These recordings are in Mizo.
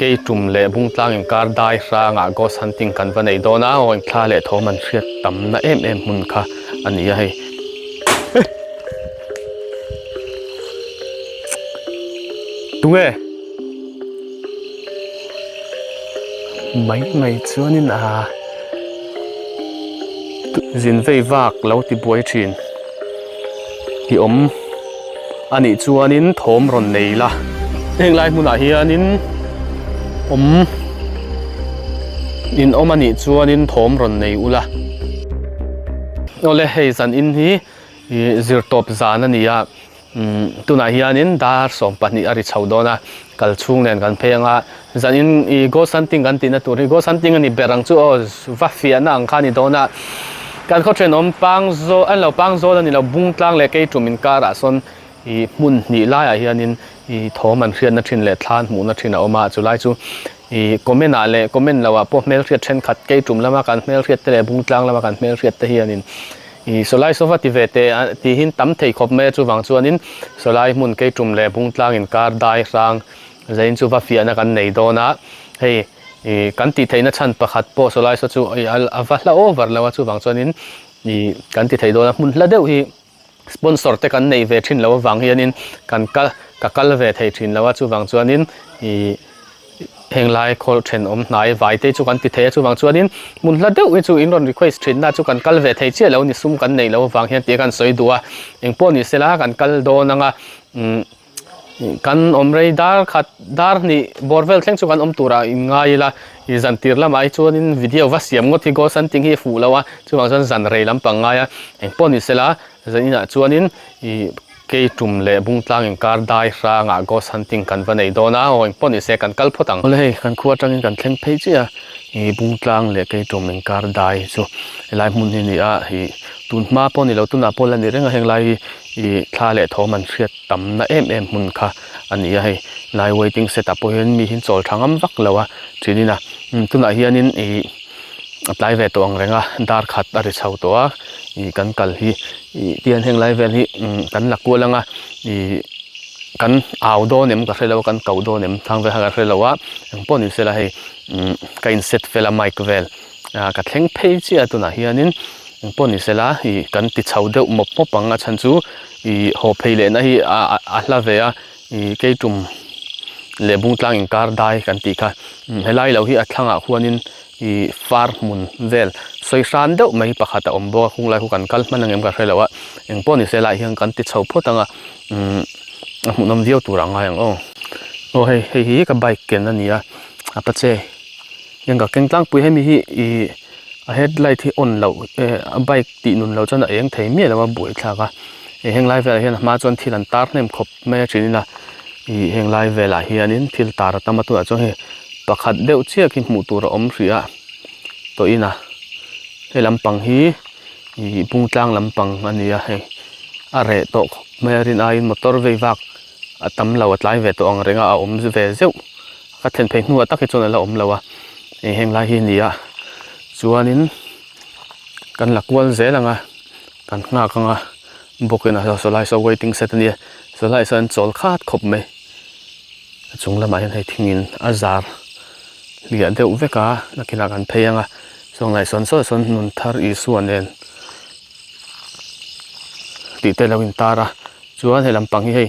Keitum leh Bungtlang inkar dai hrangah ghost hunting kan va nei dawn a, aw thla leh thawm an hriat tamna em em hmun kha a ni a hei. Tunge? Mai mai chuanin a zin vei vak lo ti buai thin i awm a nih chuanin thawm rawn nei la heng lai hmunah hianin awm in awm a nih chuanin thawm rawn nei ula awle hei zan in hi ih zirtawp zan a ni a. Umm tunah hianin dar 12 a ri chho dawn a, kal chhung nen kan phei anga zanin ih ghost hunting kan tihna tur hi ghost hunting a ni ber ang chu aw va fiahna ang kha a ni dawn a, kan khaw thenawm pang zawl a ni lo pang zawl a ni lo bung tlang leh keitum inkarah sawn ih hmun hnih laiah hianin ih thawm an hriatna thin leh thla an hmuhna thin a awm a chulai chu ih comment ah leh comment loh ah pawh hmelhriat thenkhat keitum lama kan hmelhriat te leh bung tlang lama kan hmelhriat te hianin Ih sawlai sofa ti ve teh a tihin tam thei khawp mai a chuvang chuanin sawlai hmun keitum leh bungtlang inkar dai hrang zain chu va fiahna kan nei dawn a hei ih kan tih theihna chhan pakhat pawh sawlai saw chu ih a va hla over lo a chuvang chuanin ih kan ti thei dawn a hmun hla deuh hi sponsor te kan nei ve thin lo avang hianin kan kal ka kal ve thei thin lo a chuvang chuanin ih. Heng lai khawl thenawm hnai vai te chu kan ti thei a, chuvang chuanin hmun hla deuh hi chu in rawn request thin na chu kan kal ve thei chiah lo ni, sum kan neih loh avang hian tih kan sawi duh a, engpawh ni sela kan kal dawn anga umm kan awm rei dar khat dar hnih bawr vel thleng chu kan awm turah in ngai ila ih zan tir lamah hi chuanin video va siam ngawt hi ghost hunting hi a fuh lo a, chuvang chuan zan rei lampang ngai a, engpawh ni sela zan inah chuanin ih. Keitum leh Bungtlang inkar dai hrangah ghost hunting kan va nei dawn a, aw engpawh ni se kan kal phawt ang. Awle hei kan khua atangin kan thleng phei chiah a, ih Bungtlang leh Keitum inkar dai chu helai hmun hi a ni a, ih tun hma pawh ni lo tunah pawh la ni reng a, heng lai hi ih thla leh thawm an hriat tamna em em hmun kha a ni a, hei lai waiting set ah pawh hian mi hi an chawl tha ngam vak lo a, thinin a, tunah hianin ih. a tlai ve tawh ang reng a dar khat a ri chho tawh a ih kan kal hi ih tihian heng lai vel hi umm kan la kual ang a ih kan au dawn em ka hre lo a kan ko dawn em thang vel kha ka hre lo a engpawh ni sela hei umm ka in set fel a mic vel ah ka thleng phei chiah a tunah hianin engpawh ni sela ih kan ti chho deuh mawp mawp ang a chhan chu ih haw phei leh na hi a a hla ve a. Ih keitum leh bungtlang inkar dai kan tih kha helai lo hi a thlangah khuanin ih far hmun vel sawi hran deuh mai pakhat a awm bawk a khunglai khu kan kal hman ang em ka hre lo a engpawh ni se lai hian kan ti chho phawt ang a umm a hmuhnawm viau tur ang ngai ang aw. Aw hei hei hi ka bike ken a ni a apache hian ka keng tlangpui hemi hi ih a headlight hi on loh eh a bike tih nun loh chuan a eng thei miah lo a buaithlak a eh heng lai velah hian a hma chuan thil an tar hnem khawp mai a thin a ih heng lai velah hianin thil tar a tam a tunah chuan hei pakhat deuh chiah khi hmuh tur a awm hrih a tawh in a hei lampang hi ih bung tlang lampang a ni a hei a reh tawh khawp mai a rin aiin motor vei vak a tam lo a tlai ve tawh ang reng a a awm ve zeuh ka thlen phei hnuah tak hi chuan a la awm lo a ih heng lai hi a ni a chuanin. Kan la kual zel ang a, kan nghak ang a, bawkin a sawlai saw waiting set a nia, sawlai sawn chawl khat khawp mai, a chung lamah hian hei thingin a zar hliah deuh vek a, nakinah kan phei ang a, chuang lai sawn saw sawn nun thar Isua nen tih te lo intar a, chuan hei lampang hi hei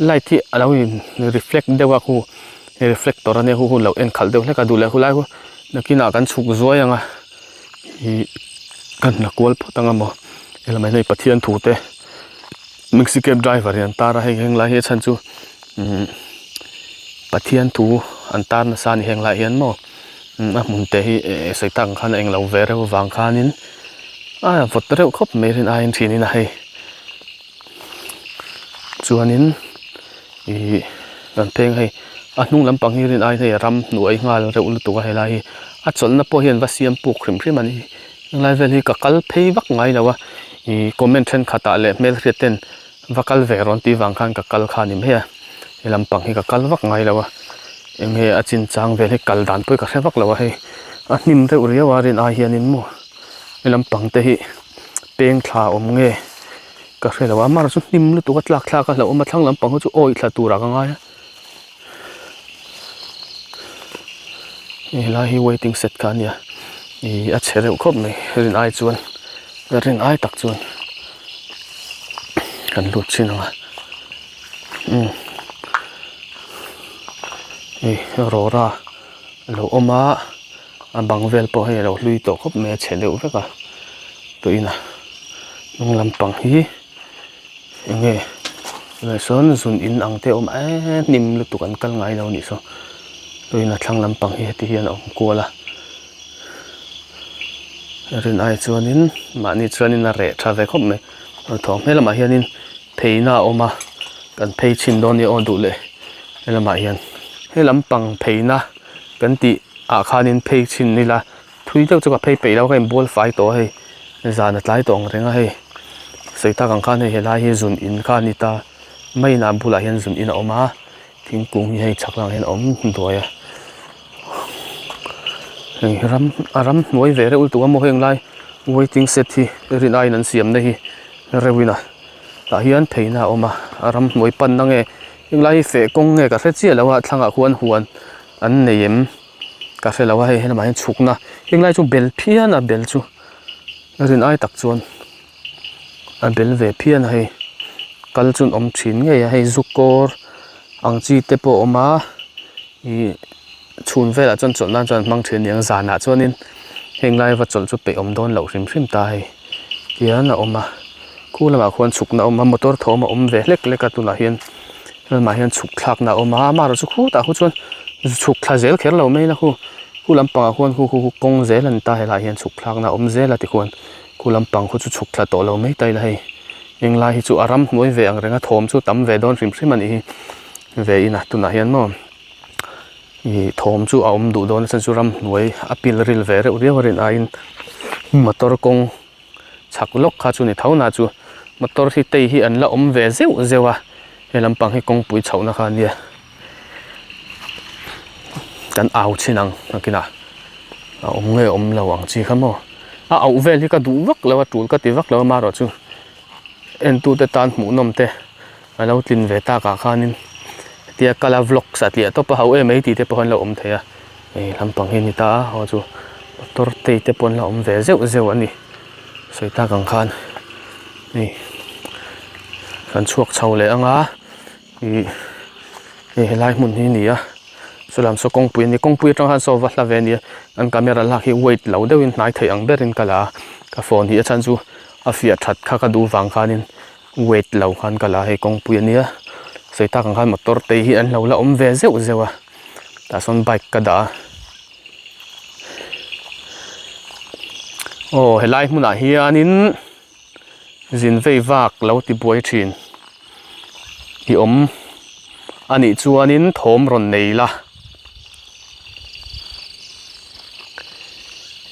light hi a lo in reflect deuh a khu reflector a nia khu hun lo en khalh deuh hlek a duh leh khulai khu nakinah kan chhuk zuai ang a. Ih kan la kual phawt ang a maw helamah hian hei Pathian thu te maxi cab driver hi an tar a hei heng lai hi a chhan chu umm Pathian thu an tar nasa a ni heng lai hian maw umm a hmun te hi eh sawi tak ang khan a englo ve reuh avang khanin a vawt reuh khawp mai rin aiin thinin a hei chuanin ih kan pheng hei a hnung lampang hi rin aiin hei a ram hnuai nghal reuh lutuk a helai hi a chawlhna pawh hian va siam puk hrim hrim a ni helai vel hi ka kal phei vak ngai lo a ih comment thenkhat ah leh hmelhriat ten va kal ve rawn tih vang khan ka kal kha a ni mai a he lampang hi ka kal vak ngai lo a eng nge a chinchang vel hi kal dan pawh hi ka hre vak lo a hei a hnim reuh riau a rin ai hianin maw he lampang te hi peng thla awm nge. Ka hre lo a, mar chu hnim lutuk a tlak thlak a hlauhawm a thlang lampang ho chu awih thla turah ka ngai a. Helai hi waiting shed kha a nia ih a chhe reuh khawp mai rin ai chuan rin ai tak chuan kan lut chin ang a umm hei rawra a lo awm a a bang vel pawh hei a lo hlui tawh khawp mai a chhe deuh vek a tuiin a hnung lampang hi. Eng nge tunah sawn zun in ang te a awm eee hnim lutuk an kal ngai lo a nih saw tuin a thlang lampang hi heti hian a awm kual a rin ai chuanin mahni chuanin a reh tha ve khawp mai thawm he lamah hianin pheina a awm a kan phei chhin dawn nia aw duh leh he lamah hian he lampang pheina kan tih ah khanin phei chhin ila Thui deuh chu ka phei peih lo ka inbual fai tawh a hei zan a tlai tawh ang reng a hei sawi tak ang khan hei helai hi zun in kha a ni ta mai in a bulah hian zun in a awm a thingkung hi hei chhak lamah hian a awm duai a hei ram a ram hnuai ve reuh lutuk a maw heng lai waiting shed hi rin aiin an siam na hi reuh in a tah hian pheina a awm a a ram hnuai pan na nge heng lai hi feh kawng nge ka hre chiah lo a thlangah khuan huan an nei em. Ka hre lo a hei helamah hian chhukna heng lai chu bel phian a bel chu rin ai tak chuan a bel ve phian a hei kal chu an awm thin ngei a hei zu kawr ang chi te pawh a awm a ih chhun velah chuan chawlh nan chuan an hmang thin a ni ang zanah chuanin heng lai va chawlh chu peih awm dawn loh hrim hrim ta hei tian a awm a khu lamah khuan chhukna a awm a motor thawm a awm ve hlek hlek a tunah hian. Lamah hian chhuk thlakna a awm a amaherawh chu khutah khu chuan chhuk thla zel kher lo mai la khu khu lampangah khuan khu khu kawng zel a ni ta helaiah hian chhuk thlakna a awm zel a tikhuan khu lampang khu chu chhuk thla tawh lo mai ta ila hei englai hi chu a ramhnuai ve ang reng a thawm chu tam ve dawn hrim hrim a nih hi ve in a tunah hian maw ih thawm chu a awm duh dawn a chhan chu ramhnuai a pil ril ve reuh riau a rin aiin motor kawng. Chhak lawk kha chu ni tho na chu motor hi tei hi an la awm ve zeuh zeuh a he lampang hi kawngpui chhohna kha ania kan au chhin ang nakinah a awm nge awm lo ang chi kha maw a auh vel hi ka duh vak lo a tul ka ti vak lo a marawh chu entute tan hmuhnawm te a lo tlin ve tak ah khanin hetia kala vlog satliah tawp a ho em mai tih te pawh an lo awm thei a hei lampang hi a ni ta a aw chu motor tei te pawh an la awm ve zeuh zeuh a ni sawi tak ang khan hei kan chhuak chho leh ang a ih hei helai hmun hi a ni a chulam saw kawngpui a ni kawngpui atang khan saw va hla ve a ni a an camera lak hi weight lo deuhin hnai theih ang berin ka la a ka phone hi a chhan chu a fiah that kha ka duh vang khanin. Weight lo khan ka la hei kawngpui a nia sawi tak ang khan motor te hi an lo la awm ve zeuh zeuh a tah sawn bike ka dah a aw helai hmunah hianin zin vei vak lo ti buai thin i awm a nih chuanin thawm rawn nei la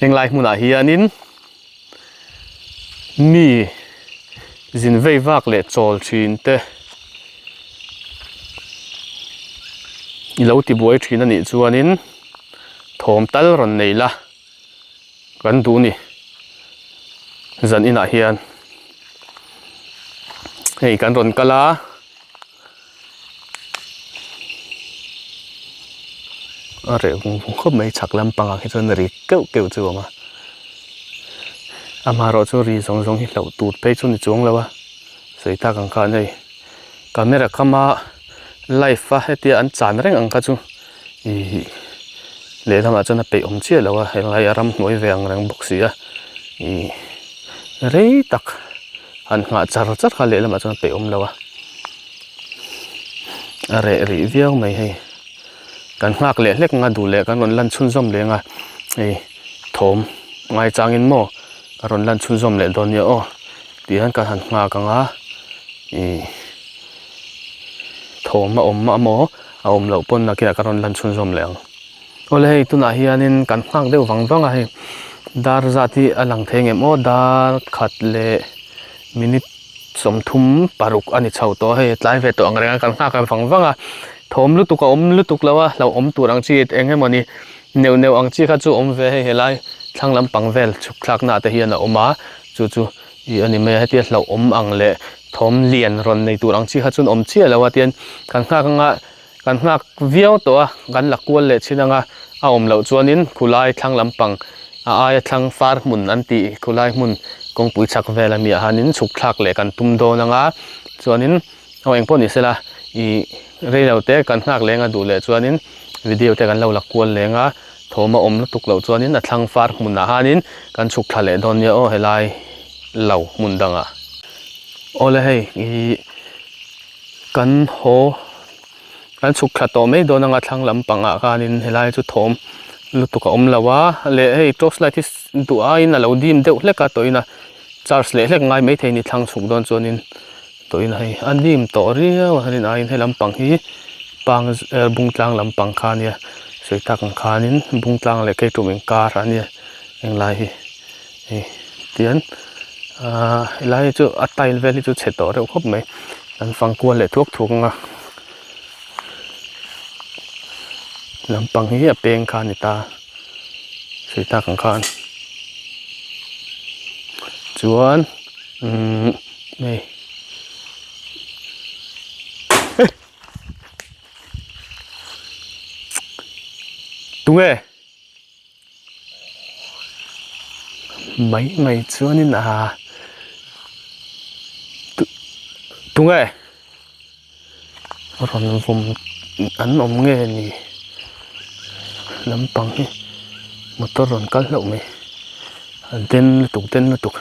henglai hmunah hianin. Mi zin vei vak leh chawl thin te i lo ti buai thin a nih chuanin thawm tal rawn nei la kan duh ni zan inah hian hei kan rawn kal a. A reh vung vung khawp mai chhak lampangah khi chuan ri keuh keuh chu a awm a amaherawh chu ri zawng zawng hi hlauh tur phei chu ni chuang lo a sawi tak ang khan hei camera kama live a hetia an chan reng ang kha chu ihh lehlamah chuan a peih awm chiah lo a helai a ramhnuai ve ang reng bawk si a ihh rei tak. Han nghah char char kha lehlamah chuan a peih awm lo a a reh rih viau mai hei kan nghak leh hlek ang a duh leh kan rawn lan chhunzawm leh ang a hei thawm ngai changin maw ka rawn lan chhunzawm leh dawn nia aw tih hian kan han nghak ang a ih thawm a awm a maw a awm loh pawn nakinah ka rawn lan chhunzawm leh ang. Awle hei tunah hianin kan nghak deuh vang vang a hei dar zat hi a lang thei ngem aw dar khat leh minute 36 a ni chho tawh a hei tlai ve tawh ang reng a kan nghak vang vang a thawm lutuk a awm lutuk lo a hlauh awm tur ang chi eng emawni neuh neuh ang chi kha chu awm ve hei helai thlang lampang vel chhuk thlakna ah te hian a awm a chu chu ih a ni mai a hetia hlauh awm ang leh thawm lian rawn nei tur ang chi kha chuan awm chiah lo a tian kan nghak anga. Kan nghak viau tawh a, kan la kual leh thin anga a awm loh chuanin khulai thlang lampang a aia thlang far hmun an tih khulai hmun kawngpui chhak vel ami ah hianin chhuk thlak leh kan tum dawn anga chuanin aw engpawh ni sela ih rei lo te kan nghak leng a duh leh chuanin video te kan lo la kual leng a thawm a awm lutuk loh chuanin a thlang far hmun ah hianin kan chhuk thla leh dawn nia aw helai lo hmun dangah awle hei ih. Kan haw kan chhuk thla tawh mai dawn anga thlang lampangah khanin helai chu thawm lutuk a awm lo a leh hei torch light hi duh aiin a lo dim deuh hlek a tawhin a charge leh hlek ngai maithei a ni thlang chhuk dawn chuanin tawhin hei a dim tawh riau a rin aiin he lampang hi pang bung tlang lampang kha ania sawi tak ang khanin bung tlang leh keitum inkar a nia englai hi. Hei tian ahh helai hi chu a tile vel hi chu chhe tawh reuh khawp mai an fang kual leh thuak thuak ang a lampang hi a peng kha a ni ta sawi tak ang khan chuan umm hei tunge. Mai mai chuanin a tunge rawn vawm an awm nge ni lampang hi motor rawn kal hlauh mai a den lutuk den lutuk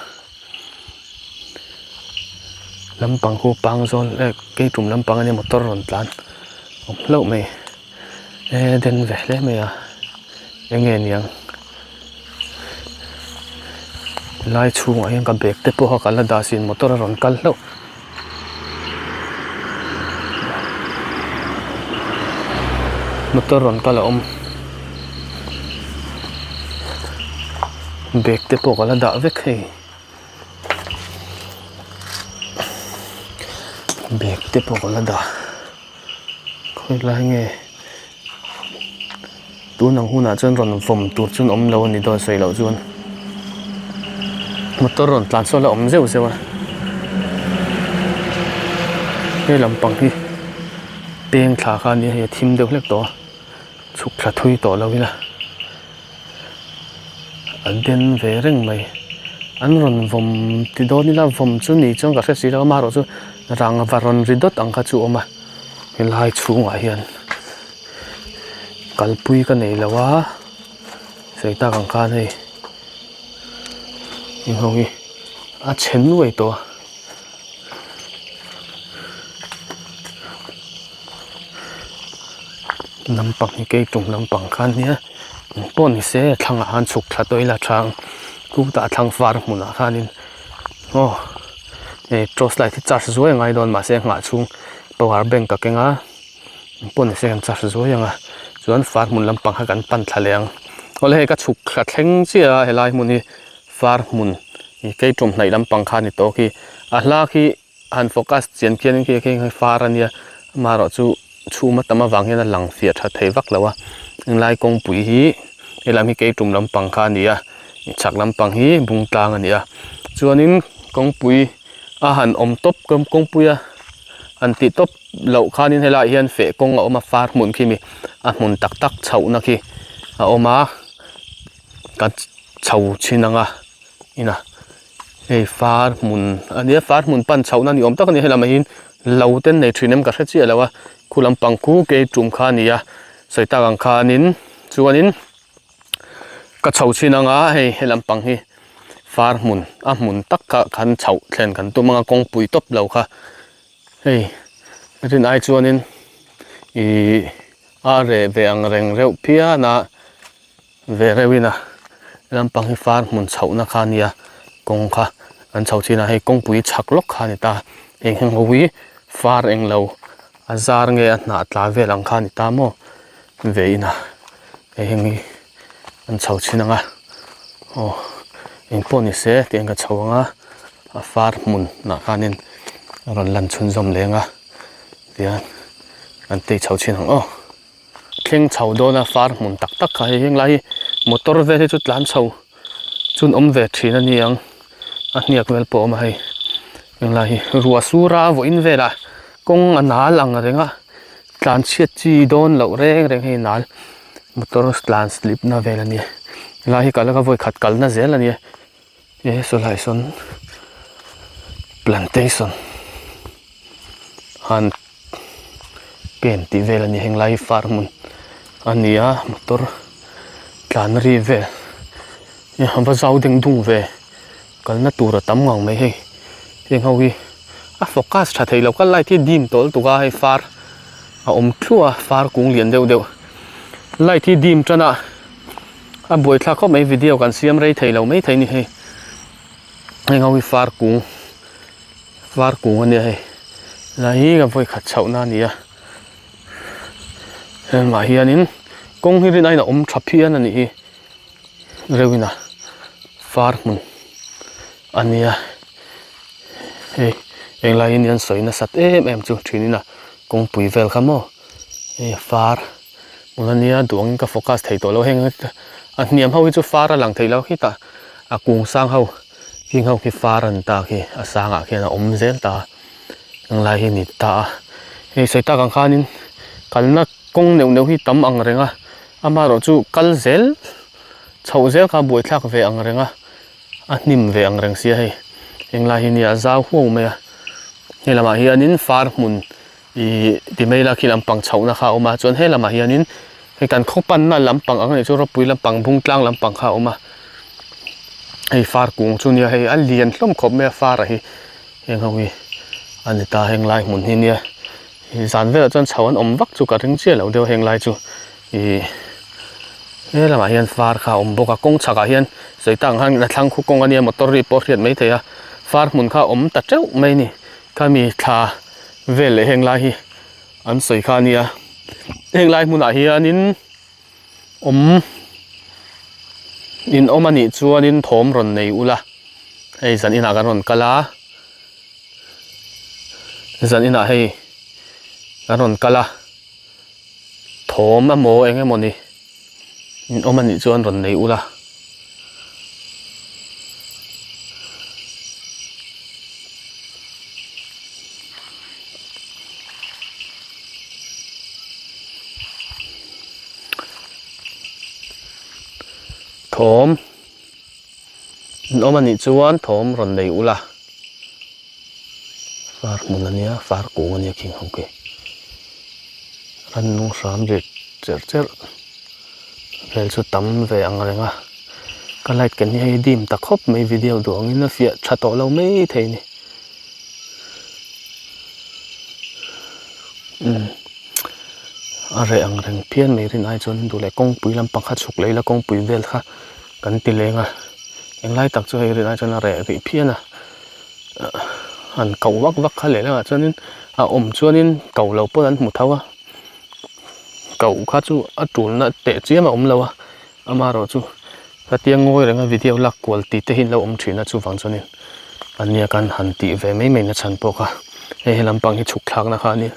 lampang khu pang zawn eh keitum lampang ania motor rawn tlan awm hlauh mai. E den ve hle mai a eng nge niang lai chhungah hian ka bag te pawh ka la dah sin motor a rawn kal hlauh motor rawn kal a awm bag te pawh ka la dah vek hei bag te pawh ka la dah. Khawi lai nge tun ang hunah chuan rawn vawm tur chuan awm lo a ni dawn sawi loh chuan motor rawn tlan sawn a awm zeuh zeuh a he lampang hi peng thla kha a nia hei a thim deuh hlek tawh a chhuk thla thui tawh lo ila. A den ve reng mai an rawn vawm ti dawn ila vawm chu ni chuan ka hre si lo a amaherawh chu rangva rawn ri dawt ang kha chu a awm a helai chhungah hian kalpui ka nei lo a sawi tak ang khan hei eng ho hi a chhe nuai tawh a. Lampang hi keitum lampang kha ania eng pawh ni se a thlangah khan chhuk thla tawh ila tha ang chutah thlang var hmunah khanin aw hei torch light hi charge zuai a ngai dawn mahse nghah chhung power bank ka keng a eng pawh ni se kan charge zuai ang a chuan far hmun lampang kha kan pan thla leh ang awle hei ka chhuk thla thleng chiah a helai hmun hi far hmun ih keitum hnaih lampang kha a ni tawh khi a hla khi. Han focus chian khian khi khi far ania amaherawh chu chhum a tam avang hian a lang fiah tha thei vak lo a englai kawngpui hi helam hi keitum lampang kha a ni a chhak lampang hi bung tlang a ni a chuanin kawngpui a han awm tawp kawngpui a han tih tawp loh khanin helaiah hian feh kawng a awm a far hmun khi mi a hmun tak tak chhohna khi a awm a kan chho chhin ang a ina. Hei far hmun a nia far hmun pan chhohna ni awm tak a ni helamah hian lo te an nei thin em ka hre chiah lo a khu lampang khu kei tum kha a ni a sawi tak ang khanin chuanin ka chho chhin anga hei he lampang hi far hmun a hmun tak kha khan chhoh thlen kan tum anga kawngpui tawp lo kha hei rin ai chuanin ihh a reh ve ang reng reuh phian a. Ve reuhin a lampang hi far hmun chhohna kha a nia kawng kha an chho chin a hei kawngpui chhak lawk kha a ni ta heng heng ho hi far englo a zar nge a hnah tla vel ang kha a ni ta maw ve in a hei heng hi an chho chin ang a aw engpawh ni se tiang ka chho ang a a far hmun ah khanin a rawn lan chhunzawm leng a tihian an tei chho chin ang aw. Thleng chho dawn a far hmun tak tak kha hei henglai hi motor vel hi chu tlan chho chun awm ve thin a ni ang a hniak vel pawh a awm a hei henglai hi ruah sur a vawiin velah kawng a nal ang reng a. Tlan chhiat chi dawn loh reng reng hei nal motor tlan slip na vel a nia helai hi kal a ka vawi khat kalna zel a nia e saw lai sawn plantation han pen tih vel a ni heng lai hi far hmun a ni a motor tlan ri vel a va zau deng dung ve. Kalna tur a tam ngang mai hei heng ho hi a focus tha thei lo ka light hi dim tawh lutuk a hei far a awm thluah a far kung lian deuh deuh light hi dim tan a a buaithlak khawp mai video kan siam rei thei lo mai thei a ni hei heng ho hi far kung far kung a nia hei lai hi ka vawi khat chhoh na a ni a hengah hianin kawng hi rin aiin a awm tha phian a nih hi. Reuina far hmun a nia hei englai in an sawi nasat em em chu thin in a kawngpui vel kha maw hei far hmun a nia duh angin ka focus thei tawh lo heng a hniam ho hi chu far a lang thei lo khitah a kung sang ho khing ho khi far a ni ta khi a sangah khian a awm zel ta a englai hi a ni ta a hei sawi tak ang khanin kalna kawng neuh neuh hi tam ang reng a. Amaherawh chu kal zel chhoh zel kha buaithlak ve ang reng a, a hnim ve ang reng sia hei. Englai hi nia zau huau mai a, he lamah hianin far hmun ih ti mai ila khi lampang chhohna kha a awm a, chuan he lamah hianin hei kan khaw panna lampang ang anih chu ropui lampang bung tlang lampang kha a awm a, hei far kung chu nia hei a lian hlawm khawp mai a far a hi heng ho hi a ni ta heng lai hmun hi nia. Zan velah chuan chho an awm vak chu ka ring chiah loh deuh heng lai chu ih he lamah hian far kha a awm bawk a kawng chhakah hian sawi tak ang khan a thlang khu kawng a nia motor ri pawh a hriat mai thei a far hmun kha a awm ta teuh mai a ni khami thla vel leh heng lai hi an sawi kha a nia heng lai hmunah hianin awm in awm a nih chuanin thawm rawn nei ula hei zan inah kan rawn kal a. Zan inah hei kan rawn kal a thawm emaw eng emaw ni in awm anih chuan rawn nei ula. Thawm. In awm anih chuan thawm rawn nei ula far hmun ania far kung ania khing ho khi rannung hram ri cherh cherh vel chu tam ve ang reng a ka light ken hi hei dim ta khawp mai video duh angin a fiah tha tawh lo mai thei a ni umm a reh ang reng phian mai rin ai chuan duh leh kawngpui lampang kha chhuk leh ila kawngpui vel kha. Kan ti leng a, englai tak chu hei rinah chuan a reh rih phian a, han koh vak vak kha leh lamah chuanin a awm chuanin ko lo pawn an hmu tho a, koh kha chu a tulna teh chiam a awm lo a, amaherawh chu khatia ngawi renga video lak kual tih te hi an lo awm thin a chuvang chuanin a nia kan han tih ve mai mai na chhan pawh kha hei he lampang hi chhuk thlakna kha a nia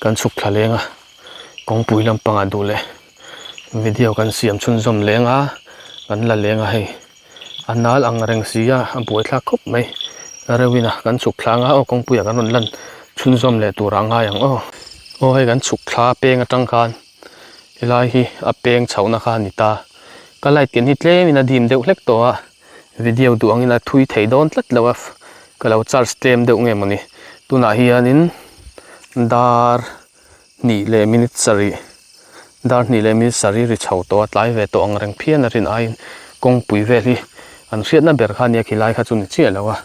kan chhuk thla leng a kawngpui lampangah duh leh. Video kan siam chhunzawm leng a kan la leng a hei a nal ang reng si a a buaithlak khawp mai reuhin a kan chhuk thlang a aw kawngpuiah kan rawn lan chhunzawm leh turah a ngai ang aw aw hei kan chhuk thla peng atang khan helai hi a peng chhohna kha a ni ta ka light ken hi tlemin a dim deuh hlek tawh a video duh angin a thui thei dawn tlat lo a ka lo charge tlem deuh nge mawni tunah hianin dar. Hnih leh minute sarih, dar hnih leh minute sarih ri chho tawh a, tlai ve tawh ang reng phian a rin aiin kawngpui vel hi an hriatna ber kha ania khilai kha chu ni chiah lo a,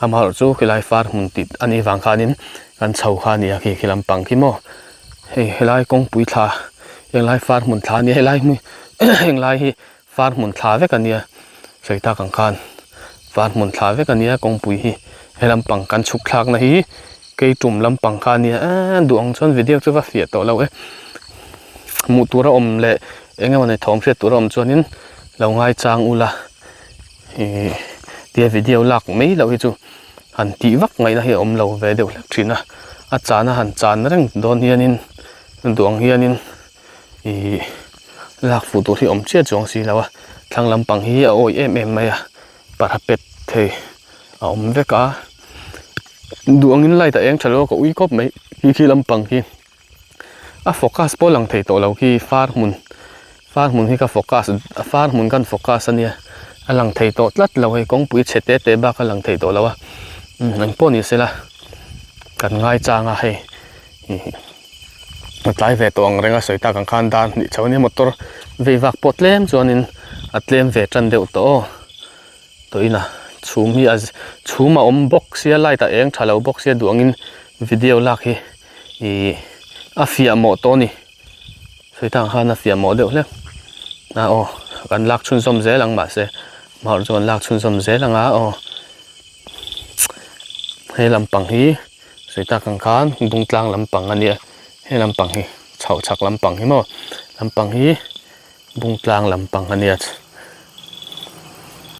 amaherawh chu khilai far hmun tih a nih vang khanin kan chho kha ania khi khi lampang khi maw hei helai kawngpui thla henglai far hmun thla ania helai hmun henglai hi Far hmun thla vek a nia, sawi tak ang khan far hmun thla vek a nia kawngpui hi he lampang kan chhuk thlakna hi kei tum lampang kha a nia eee duh ang chuan video chu va fiah tawh lo e hmuh tur a awm leh eng emaw ni thawm hriat tur a awm chuanin lo ngaichang ula ihh tia video lak mai loh hi chu han tih vak ngaihna hi a awm lo ve deuh hlek thin a a chana han chan reng dawn hianin duh ang hianin. Ihh lak fuh tur hi awm chiah chuang si lo a thlang lampang hi a awih em em mai a parapet thei a awm vek a duh angin light a eng tha lo a ka ui khawp mai khi khi lampang hi. A focus pawh lang thei tawh lo khi far hmun far hmun hi ka focus far hmun kan focus a nia a lang thei tawh tlat lo hei kawngpui chhe te te bak a lang thei tawh lo a umm eng pawh ni sela kan ngai chang a hei a tlai ve tawh ang reng a sawi tak ang khan dar hnih chho a nia motor vei vak pawh tlem chuanin a tlem ve tan deuh tawh aw. Tawhin a chhum hi a chhum a awm bawk sia light a eng tha lo bawk sia duh angin video lak hi ihh a fiah mawh tawh a ni sawi tak ang khan a fiah mawh deuh hlek a aw kan lak chhunzawm zel ang mahse hmar chu kan lak chhunzawm zel ang a aw he lampang hi sawi tak ang khan bungtlang lampang a nia he lampang hi chhoh chhak lampang hi maw lampang hi bungtlang lampang a nia.